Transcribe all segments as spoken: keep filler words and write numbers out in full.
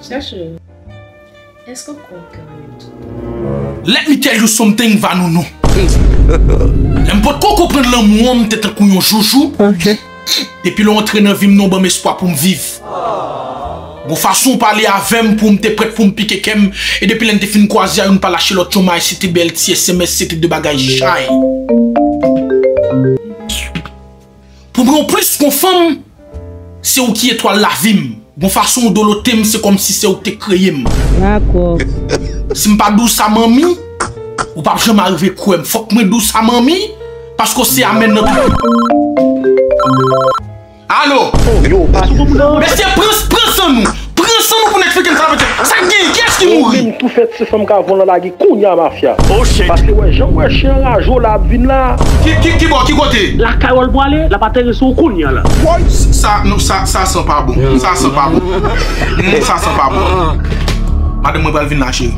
Chachou, èske w kwè w ka renmen m tou? Let me tell you something, Vanounou. Lè m potko konprann lanmou an, m te tankou yon joujou. Depi lè w antre nan vi m, non, ban m espwa pou m viv. Gon fason w pale avè m pou m te prèt pou m pike kè m. E depi lè n te fin kwaze a, youn pa lache lòt yon may, se te bèl ti S M S, se te de bagay chay. Pou mwen, w plis kon fanm, se ou ki etwal lavi m. Gon fason w dolote m, se kòmsi se ou ki te kreye m. Dakò. Si m pa dous a manmi, ou p ap janm arive kwè m. Fòk mwen dous a manmi, paske w se amèn nan tout. Alo! Yo, pa di sa. Mesye, pran, pran san nou! Pran san nou pou n eksplike n sa vle di. Sa k genyen? Kiyès ki mouri? Ou menm tou fèt se fanm ka volan lage kounye a mafya. Oh shit! Paske wè, jan w wè chen anraje w la ap vin la. Ki, ki, ki bò, ki kote? Lakay w al pwale, l ap atere sou ou kounye a la. Sa, non, sa, sa san pa bon. Sa san pa bon. Hmm, sa san pa bon. Madanm mwen pral vin la, cheri.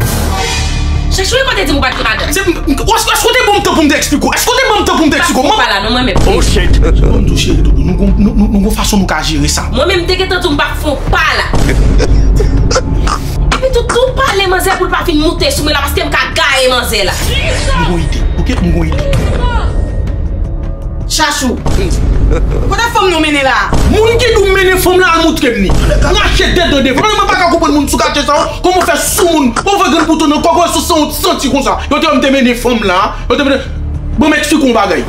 Chachou, e kote di m ou pa t gen madanm? Se, m, m, èske, èske w te ban m tan pou m te eksplike w? Èske w te ban m tan pou m te eksplike w? Mwen pa la, non, mwen menm. Oh shit! Bon, m di w, cheri, doudou, nou gon, nou, nou, nou gon fason nou ka jere sa. Mwen menm, m te gentan di w m pa fon pa la. Epi tou, tou pale manzè pou l pa vin moute sou mwen la, paske m ka gaye manzè la. M gon ide, oke? M gon ide. Chachou, kote fanm nou mennen la? Moun ki di w mennen fanm la al moutre m li. Rache dèt an devan. Mwen pa ka konprann moun sou katye sa yo. Kòman w fè sou moun? Kòman w fè grenn bouton nan kò w, kòman w santi konsa? Yo te wè m te mennen fanm la. Yo te mennen. Bon, m eksplike w yon bagay.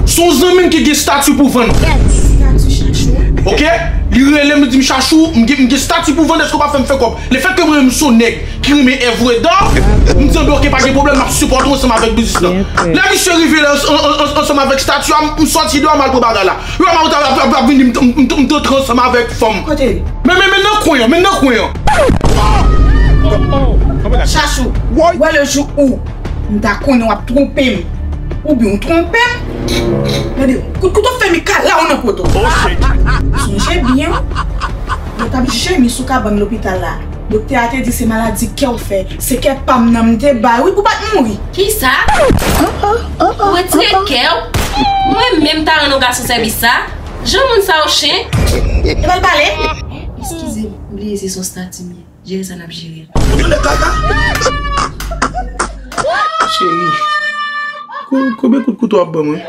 Se yon zanmi m ki gen estati pou vann. Estati Chachou? Oke? Li rele m, li di m, Chachou, m gen, m gen estati pou vann, èske w pa fè m fè kòb? Lefètke mwen menm m se yon nèg ki renmen èvre dan, m di, anben, oke, pa gen pwoblèm, m ap sipòte w ansanm avèk biznis lan. Lè misye rive la, an, an, an, ansanm avèk estati a, m, m sòti deyò, m al pran bagay la. Yo, m ap, ap, ap, ap vini, m, m, m, m t antre ansanm avèk fanm. Kote li? Men, men, men nan kwen an, men nan kwen an. Chachou, wè le jou ou m ta konnen w ap twonpe m, oubyen w twonpe m. Gade, kout kouto fè mikala w nan poto. Sonje byen, yo t ap jemi sou kabann lopital la. Doktè a te di se maladi kè w fè, se kè pa m nan m te bay, wi, pou w pa t mouri. Kisa? Ou retire kè w? Mwen menm ta rann yon gason sèvis sa? Jan moun sa yo chen. Yo mal pale? Eskize m, m bliye se sou estati m ye. Jere sa n ap jere. Ou tande kaka? Cheri, ko-, konbyen kout kouto w ap ban mwen?